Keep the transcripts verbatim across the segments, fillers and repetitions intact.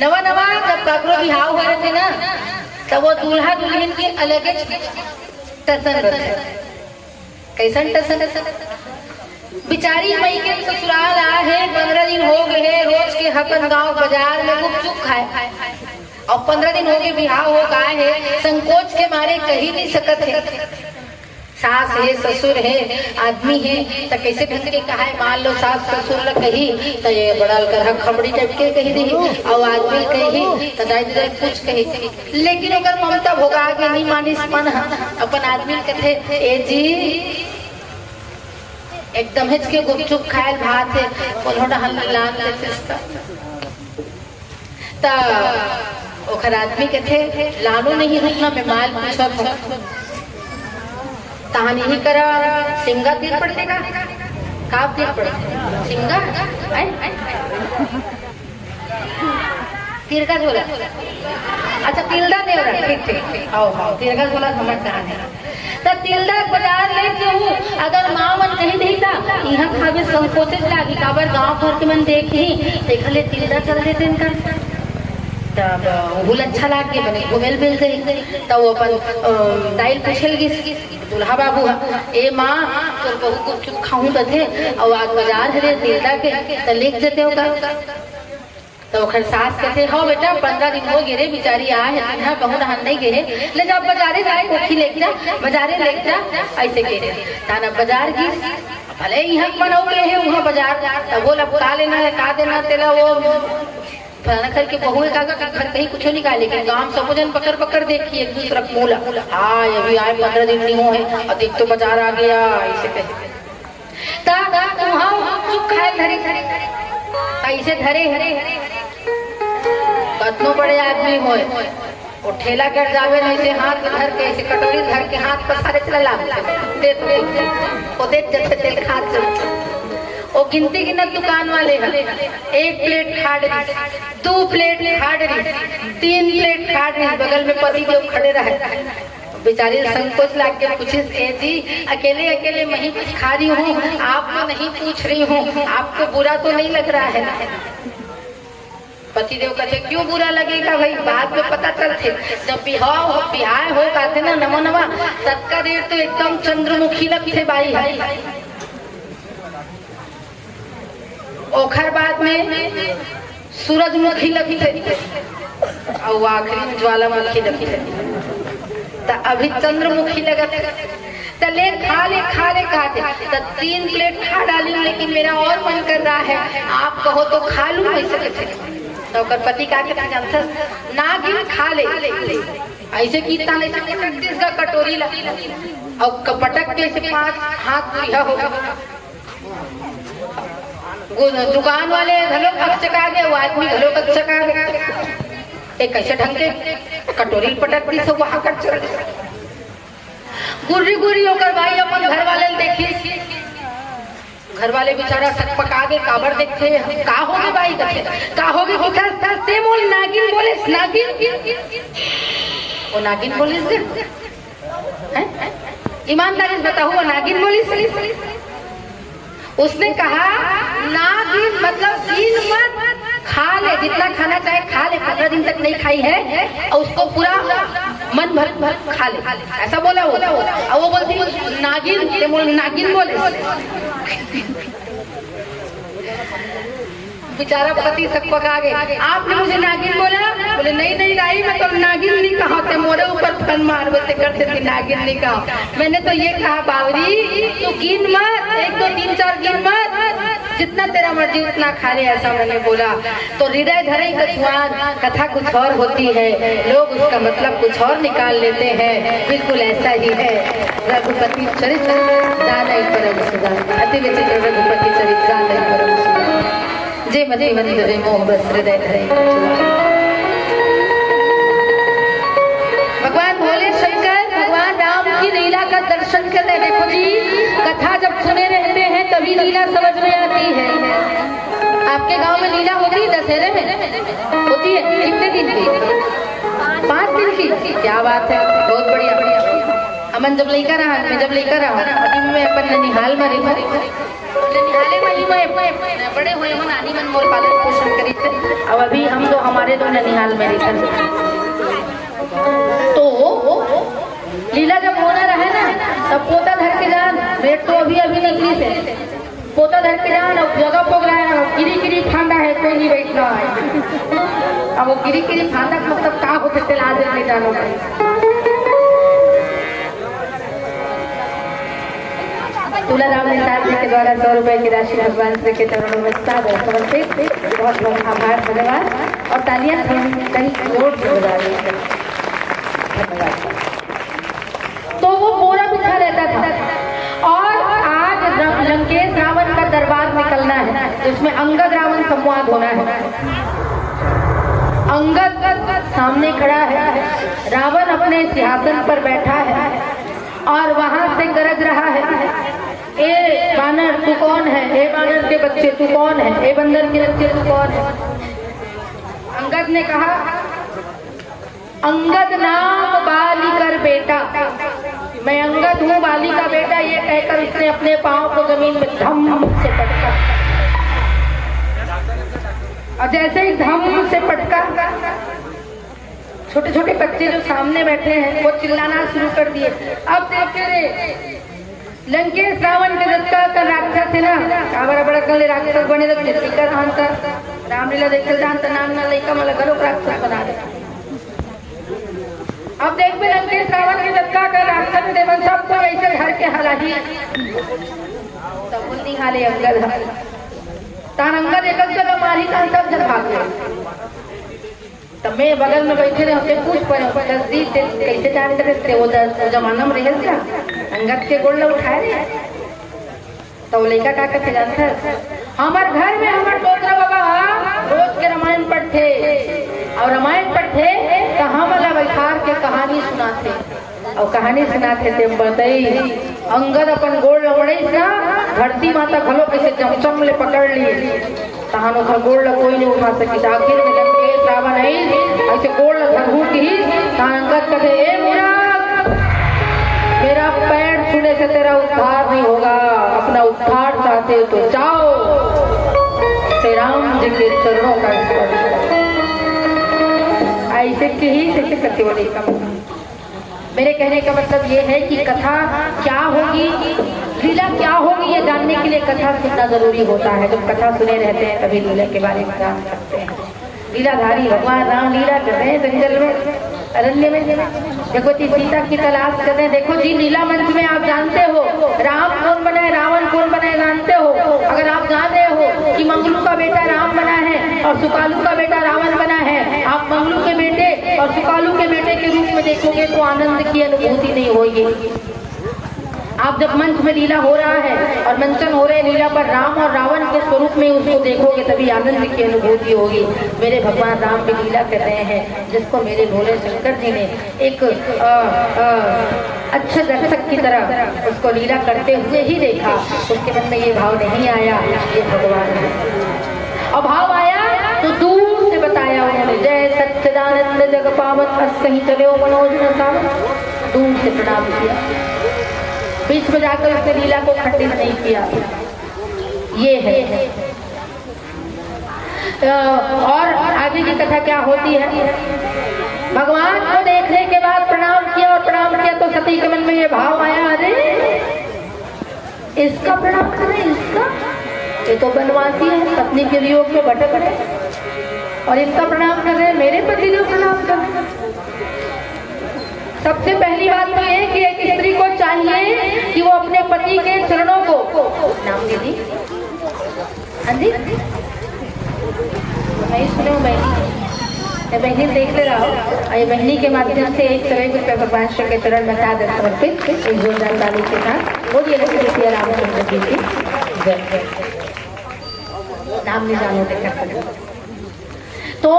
नवा नवा जब काकरो बिहाव हो रहिथे ना, तब वो दूल्हा दुल्हन के अलगे टसन रहिथे। कैसन टसन? बिचारी मइके ससुराल आए हे, पंद्रह दिन हो गए हे, रोज के अपन गांव बाजार में गुपचुप खाए, अउ पंद्रह दिन हो गए बिहाव हो के आए हे, संकोच के मारे कहि नहीं सकत हे। सास हे, ससुर हे, आदमी हे, त कैसे ढंग के कहाए? मान लो सास ससुर ल कही, त ये बड़ा अलकरहा खबड़ी टाइप के कहि दिही, अउ आदमी ल कही, त दाई ददा कुछ कही। लेकिन ओकर ममता भोगा के नहीं मानिस मन ह, अपन आदमी ल कथे, "ए जी, एकदम हेच के गुपचुप खायल भात हे, कोनो डहन ले लान लेतेस त।" त ओखर आदमी कथे, "लानो नहीं रुकना, मैं माल पूछत हूँ।" तहान इही करा सिमगा तीर पड़थे का? का तीर पड़थे? सिमगा? हैं? तिरगा झोला। अच्छा, तिल्दा नेवरा, ठीक, ठीक, ठीक। आओ, आओ, तिरगा झोला हमर कहाँ है? त तिल्दा बाजार ले जाहूँ, अगर माँ मन कही नहीं त, इहाँ खाबे संकोचेच लागी, काबर गाँव भर के मन देखही, तेखर ले तिल्दा चल देतेन का। तब उहू ल अच्छा लाग गे, बने घूमे ल मिल गई। त वो अपन, अ, दाई ल पूछे ल गिस, दूल्हा बाबू ह, "ए माँ, तोर बहू गुपचुप खाहूँ कथे, अउ आज बाजार हरे तिल्दा के, त लेग जतेव का?" त ओखर सास कथे, "हव बेटा, पंद्रह दिन हो गे रे, बिचारी आए हे, तिल्दा कहूँ डहन नहीं गे हे, ले जा बजारे जाए, कोठी लेग जा, बजारे लेग जा," अइसे कहे। तहान अब बजार गिस, भले इहाँ के मन अउ गे हे उहाँ बजार, त बोल अब का लेना हे, का देना तेला, वो फलाना घर के बहू हे का, का घर कहीं कुछो नहीं कहा, लेकिन गाँव में सबो झन पकड़ पकड़ देखही एक दूसरा के मुँह ला, "हाँ, ये भी आए पंद्रह दिन नहीं हो हे, अउ देख तो बजार आ गया," अइसे कहे। त उहाँ चुप खाए धरे, अइसे धरे, कतनो बड़े आदमी होय, वो ठेला कर जावे न, अइसे हाथ धर के, अइसे कटोरी धर के हाथ पसारे चला ला, दे, दे, वो दे जथे तेल खात चल। वो गिनती गिनत दुकान वाले ह, एक प्लेट खाड़ रहिस, दू प्लेट खाड़ रहिस, तीन प्लेट खाड़ रहिस, बगल में पति देव खड़े रहे। बेचारी संकोच लाग के पूछिस, "ए जी, अकेले अकेले मैं ही कुछ खा रही हूँ, आपको नहीं पूछ रही हूँ, आपको बुरा तो नहीं लग रहा है?" पतिदेव कथे, "क्यों बुरा लगेगा भाई, बाद में पता चलथे, जब बिहाव हो, बिहाय हो जाथे ना नवा नवा, ततका देर तो एकदम चंद्रमुखी लगथे बाई ह।" ओखर बाद में सूरजमुखी लगथे, अउ आखिरी में ज्वालामुखी लगथे। त अभी चंद्रमुखी लगत हे। त ले खा ले, खा ले, कहा थे। त तीन प्लेट खा डाली हूँ, लेकिन मेरा और मन कर रहा है, आप कहो तो खा लूँ, अइसे कथे। त ओकर पति का कथे, "जानथस, नागिन खा ले।" अइसे किहिस, अइसे पटक दिस गा कटोरी ला, अउ क-, पटक के अइसे पाँच हाथ दुरिहा हो गे। गु-, दुकान वाले घलो अकचका गे, वो आदमी घलो अकचका गे। ए, कइसे ढंग के कटोरी पटक दिस, वो हाकत चल दिस। गुर्री गुर्री ओकर बाई अपन घर वाले ल देखिस। घर वाले बेचारा सकपका गे, काबर देखथे, "का होगे बाई?" कथे, "का होगे?" कथे, "ते मोल नागिन बोलेस, नागिन।" वो नागिन बोलिस गा। हैं? ईमानदारी से बताओ, वो नागिन बोलिस? उसने कहा, "नागिन मतलब गिन मत, खा ले, जितना खाना चाहे खा ले, पंद्रह दिन तक नहीं खाई है, और उसको पूरा मन भर भर खा ले।" ऐसा बोला वो। और वो बोलती, "नागिन, ते मोल नागिन बोले।" बेचारा पति सकपका गे, "आपने मुझे नागिन बोला?" बोले, "नहीं, नहीं दाई, मैं तो नागिन नहीं कहा, ते मोरे ऊपर फन मारबे, तेकर सेती नागिन नहीं कहा। मैंने तो ये कहा, बावरी, तू गिन मत, एक, दो, तीन, चार गिन मत, जितना तेरा मर्जी उतना खा ले, ऐसा मैंने बोला।" तो हृदय धरे कछुआन, कथा कुछ और होती है, लोग उसका मतलब कुछ और निकाल लेते हैं। बिल्कुल ऐसा ही है। रघुपति चरित्र जानइ परम सुजान, अति विचित्र रघुपति चरित्र जानइ परम सुजान। जे मति मंद रे मोह बस हृदय धरे। भगवान भोले शंकर भगवान राम की लीला का दर्शन कर रहे। देखो जी, कथा जब सुने रहते हैं तभी लीला समझ में आती है। आपके गांव में लीला होती है दशहरे में? होती है। कितने दिन की? पाँच दिन की। क्या बात है, बहुत बढ़िया। मन जब लइका रहा, मैं जब लइका रहा, अभी मैं अपन ननिहाल में रही, ननिहाले में ही मैं बड़े हुए हूँ, नानी मन मोर पालन पोषण करी थे। अब अभी हम तो हमारे तो ननिहाल में रही थे। तो लीला जब होना रहे ना, तब पोता धर के जान, बेट तो अभी अभी निकली थे। पोता धर के जान, अब जगह पोगरा है, अब गिरी गिरी फांदा है, कोई नहीं बैठना है। अब वो गिरी गिरी फांदा का मतलब का होते, तेला आज नहीं जानो। तुलाराम निषाद जी के द्वारा सौ रुपए की राशि भगवान श्री के चरणों में सादर समर्पित। बहुत बहुत आभार, धन्यवाद। और तालियां थोड़ी कहीं जोर से बजा रही हैं। धन्यवाद। तो वो बोरा बिछा रहता था। और आज र-, लंकेश रावण का दरबार निकलना है, जिसमें अंगद रावण संवाद होना है। अंगद सामने खड़ा है, रावण अपने सिंहासन पर बैठा है और वहां से गरज रहा है, "ए बानर, तू कौन है? ए बानर के बच्चे, तू कौन है? ए बंदर के बच्चे, तू कौन है?" अंगद ने कहा, "अंगद नाम बाली कर बेटा, मैं अंगद हूँ, बाली का बेटा।" ये कहकर उसने अपने पाँव को जमीन में धम से पटका। और जैसे ही धम से पटका, छोटे छोटे बच्चे जो सामने बैठे हैं, वो चिल्लाना शुरू कर दिए। अब देखते रहे, लंकेश रावण के जतका कर राक्षस है ना, काबर बड़ा कले राक्षस बने, तो जतिका रहन त रामलीला देखल जान त नान ना लइका मला घलो राक्षस बना दे। अब देखबे, लंकेश रावण के जतका कर राक्षस, देवन सब कोई ऐसे घर के हलाही, तब उन्हीं हाले अंगद ह। तान अंगद एक जगह मारी, तान सब जन भाग गए। तब मैं बगल में बैठे रहे, उनसे पूछ पड़े, "दस दी ते कैसे जाने थे?" वो दस, वो जमाना में रहे था, अंगद के गोड़ ला उठाए रहे। तो वो लइका का कहते जानते हैं, "हमार घर में हमार डोकरा बाबा रोज के रामायण पढ़ते, और रामायण पढ़ते तो हम वाला बैठार के कहानी सुनाते।" अउ कहानी सुनात हे तेम बतई, अंगद अपन गोड़ ल मड़इस ना, धरती माता घलो कइसे चमचम ले पकड़ ली, तहान ओखर गोड़ ल कोई नहीं उठा सकिस। आखिर में लंकेश रावण आइस, अइसे गोड़ ल धरहू किहिस, तहान अंगद कथे, "ए मूरख, मेरा पैर छूने से तेरा उद्धार नहीं होगा, अपना उद्धार चाहते हो तो जाओ, श्री राम जी के चरणों का स्पर्श करो।" अइसे किहिस, अइसे करके बोले, मेरे कहने का मतलब ये है कि कथा क्या होगी, लीला क्या होगी, ये जानने के लिए कथा सुनना जरूरी होता है। जब कथा सुने रहते हैं तभी लीला के बारे में जान सकते हैं। लीलाधारी भगवान राम लीला कर रहे हैं जंगल में, अरण्य में, भगवती सीता की तलाश कर रहे हैं। देखो जी, लीला मंच में आप जानते हो राम कौन बना है, रावण कौन बना है, जानते हो? अगर आप जान रहे हो कि मंगलू का बेटा राम बना है और सुकालू का बेटा रावण बना है, आप मंगलू के बेटे और सुकालू के बेटे के रूप में देखोगे तो आनंद की अनुभूति नहीं होगी। आप जब मंच में लीला हो रहा है और मंचन हो रहे लीला पर राम और रावण के स्वरूप में उसको देखोगे तभी आनंद की अनुभूति होगी। मेरे भगवान राम भी लीला कर रहे हैं, जिसको मेरे भोले शंकर जी ने एक, अ, अ, अच्छे दर्शक की तरह उसको लीला करते हुए ही देखा, उसके मन में ये भाव नहीं आया ये भगवान है। और भाव आया तो दूर से बताया उन्होंने, "जय सच्चिदानंद जग पावन, अस कहीं चले हो मनोज न सावन।" दूर से प्रणाम किया, बीच में जाकर उसने लीला को खंडित नहीं किया। ये है। अ, और आगे की कथा क्या होती है? भगवान को देखने के बाद प्रणाम किया, और प्रणाम किया तो सती के मन में ये भाव आया, "अरे, इसका प्रणाम करें, इसका? ये तो बनवासी है, पत्नी के वियोग में भटक रहे, और इसका प्रणाम कर रहे हैं, मेरे पति जो प्रणाम कर रहे हैं।" सबसे पहली बात तो ये कि एक स्त्री को चाहिए कि वो अपने पति के चरणों को, नाम दीदी, हाँ जी, नहीं सुने हो बहनी? ये बहनी देख ले रहा हो, और ये बहनी के माध्यम से एक सौ एक रुपये भगवान श्री के चरण में सादर समर्पित, एक जोरदार ताली के साथ। बोलिए लक्ष्मी प्रिया रामचंद्र जी की जय। नाम नहीं जानो, देखा। तो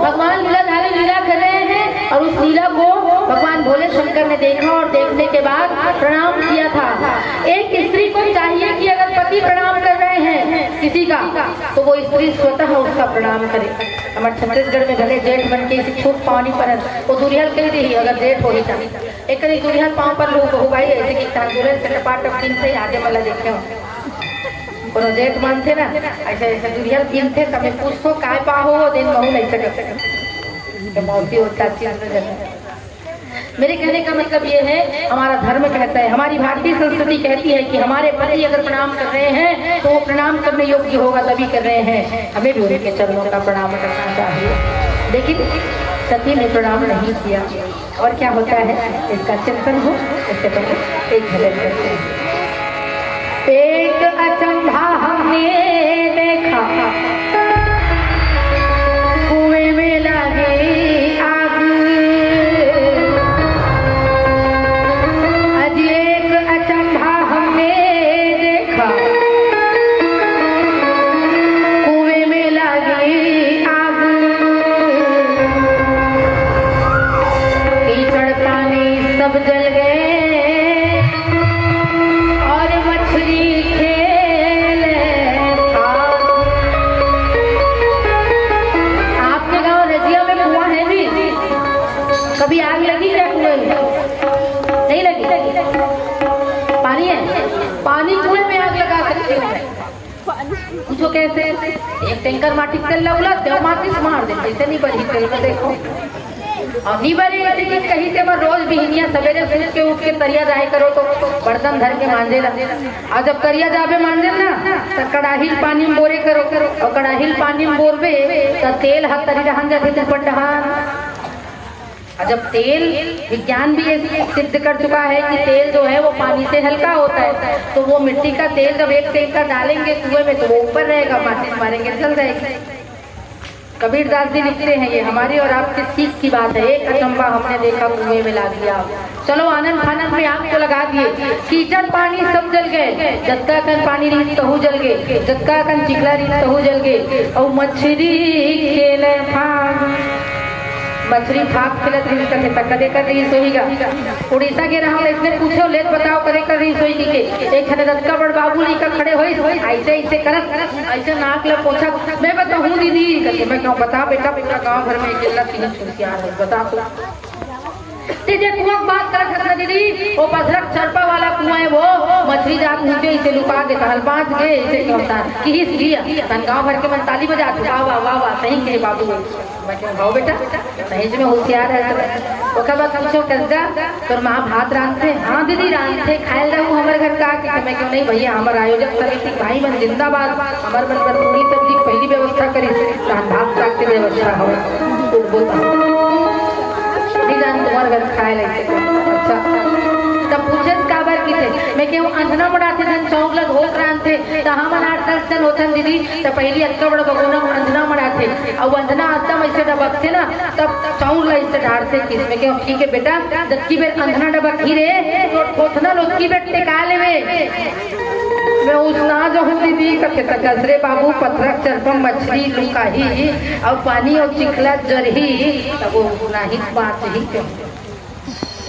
भगवान लीलाधारी लीला कर रहे हैं और उस लीला को भगवान भोले शंकर ने देखा और देखने के बाद प्रणाम किया था। एक स्त्री को चाहिए कि अगर पति प्रणाम कर रहे हैं, किसी का, तो वो स्त्री स्वतः उसका प्रणाम करे। हमारे छत्तीसगढ़ में भले जेठ बन के इसी खूब पानी परत, वो दुरिहल कह दी, अगर जेठ हो ही जाए, एक करी दुरिहल पाँव पर लू बहू भाई, ऐसे कि तांदुलन से टपाटप दिन से आगे मला देखे हो। कोनो जेठ मानथे ना, ऐसे, ऐसे दुरिहल गिनथे, तमे पूछो, "काय पाहो?" दिन महू नहीं सकत। तो मौसी और चाची दोनों जने। मेरे कहने का मतलब ये है, हमारा धर्म कहता है, हमारी भारतीय संस्कृति कहती है कि हमारे पति अगर प्रणाम कर रहे हैं, तो वो प्रणाम करने योग्य होगा, तभी कर रहे हैं। हमें भी उनके चरणों का प्रणाम करना चाहिए। लेकिन सती ने प्रणाम नहीं किया। और क्या होता है, इसका चिंतन हो, इससे पहले एक भजन करते हैं। एक अचंभा हमने देखा, कुएं में लगी आग। अजी, एक अचंभा हमने देखा, कुएं में लगी आग। कीचड़ पानी सब जल गए और मछली खेल था। आपके गांव रजिया में कुआं है भी? कभी आग लगी क्या कुएं में? नहीं लगी। पानी है, पानी कुएं में आग लगा सकते हो। पूछो कैसे? एक टैंकर माटी के तेल ला उला, देव माटी से मार दे, कैसे नहीं बरी तेल में देखो। और नहीं बरी ऐसे कि कहीं से मैं रोज बिहनिया सवेरे सूत के उठ के तरिया जाए करो तो बर्तन धर के मांजे ला। और जब तरिया जाबे मांजे ना, तो कड़ाही ल पानी में बोरे करो, और कड़ाही ल पानी में बोरबे, तो तेल हा तरी रहन जाथे ऊपर डहान। और जब तेल, विज्ञान भी ये सिद्ध कर चुका है कि तेल जो है वो पानी से हल्का होता है, तो वो मिट्टी का तेल जब एक टैंकर डालेंगे कुएं में तो वो ऊपर रहेगा, माचिस मारेंगे जल जाएगी। कबीरदास जी लिखते हैं, ये हमारी और आपकी सीख की बात है। एक अचंबा हमने देखा कुएं में लागी आग। चलो आनंद फानंद में आग तो लगा दिए, कीचड़ पानी सब जल गए, जतका कन पानी रहिस तहू जल गए, जतका कन चिखला रहिस तहू जल गए, और मछली खेले फाग। मछली फाग खेलत रहिस कथे, त कदे कर रहिस होही गा। उड़ीसा गे रहंव, इसने पूछो, लेत बताओ, कदे कर रहिस होही कहिके। एक ठन रतका बड़ बाबू लइका खड़े होइस, अइसे, अइसे करत, अइसे नाक ल पोंछत, "मैं बताहूँ दीदी," कथे। मैं कहूँ, "बता बेटा, पूरा गांव भर में अकेला तीन होशियार है, बता तो।" ते जे कुआं के बात करत हस ना दीदी, वो पथरा चरपा वाला कुआं है, वो मछली जात नीचे इसे लुका देता, हल बांच गे, इसे कहता, किहिस दिया, तन गांव भर के मन ताली बजात, "वाह, वाह, वाह, वाह, सही कहे बाबू।" मैं कहूँ, "हव बेटा, सही में होशियार है।" तो ओकर बाद पूछो, "कस गा, तोर माँ भात रांधथे?" "हाँ दीदी, रांधथे, खाए ल रहू हमर घर का?" कि मैं कहूँ, "नहीं भैया, हमर आयोजक समिति के भाई मन जिंदाबाद, हमर मन बर पूरी सब्जी के पहली व्यवस्था करिस, रांध भात साग के व्यवस्था हो।" तो बोलता, "नहीं जान तुम्हारे घर खाए ल।" अच्छा, तब पूछे काबर किथे, मैं कहूँ, "अंधना मड़ाथे धन चौक ल धोक रांधथे, त हमन आठ दस जन होथन दीदी, त पहली अतका बड़ बगोना म अंधना मड़ाथे, अउ अंधना आतम अइसे डबकथे ना, तब चाउर ला अइसे डारथे किस।" मैं कहूँ, "ठीक है बेटा, जतकी बेर अंधना डबकही रे, तो थोथना लोतकी बेर टेका लेवे।" मैं उसना जो हूँ दीदी, कथे तकस रे बाबू, पथरा चरपा मछली लुकाही, अउ पानी अउ चिखला जरही, तब वो उसना ही बात ही क्यों?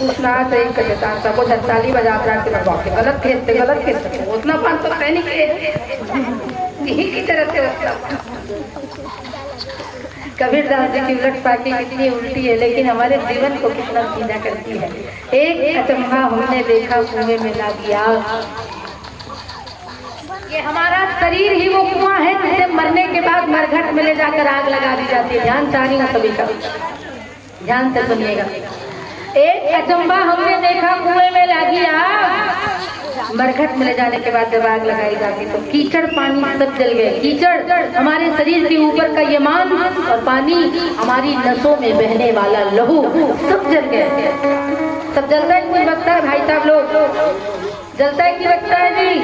उसना तो एक कथे तान सबो झन ताली बजात रहा कि बाप रे, गलत खेलते, गलत खेलते, उतना पान तो सैनिक है, यही की तरह से उतना। कबीरदास जी की उलट पाती कितनी उल्टी है, लेकिन हमारे जीवन को कितना सीधा करती है। एक अचंभा हमने देखा, कुएं में लागी आग। ये हमारा शरीर ही वो कुआं है जिसे मरने के बाद मरघट में ले जाकर आग लगा दी जाती है। ध्यान चाहनी सभी का, ध्यान से सुनिएगा। एक अचंभा हमने देखा, कुएं में लागी आग। मरघट में ले जाने के बाद जब आग लगाई जाती तो कीचड़ पानी सब जल गए। कीचड़ हमारे शरीर के ऊपर का ये मांस और पानी, हमारी नसों में बहने वाला लहू, सब जल गए। सब जलता है, कोई बचता है भाई साहब लोग? जलता है कि बचता है जी?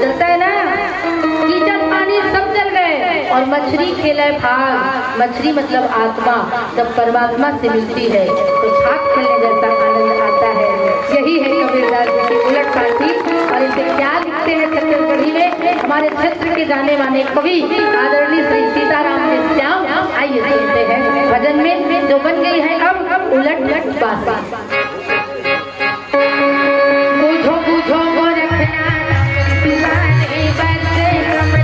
जलता है ना? कीचड़ पानी सब जल गए और मछली खेले भाग। मछली मतलब आत्मा, जब परमात्मा से मिलती है तो भाग खेलने जैसा आनंद आता है। यही है कबीरदास जी की उलट पाती। और इसे क्या लिखते हैं छत्तीसगढ़ी में हमारे क्षेत्र के जाने माने कवि आदरणीय श्री सीताराम श्याम? आइए सुनते हैं भजन में, जो बन गई है अब उलट पाती। बूझो, बूझो गोरखनाथ, दीवाने बस कमर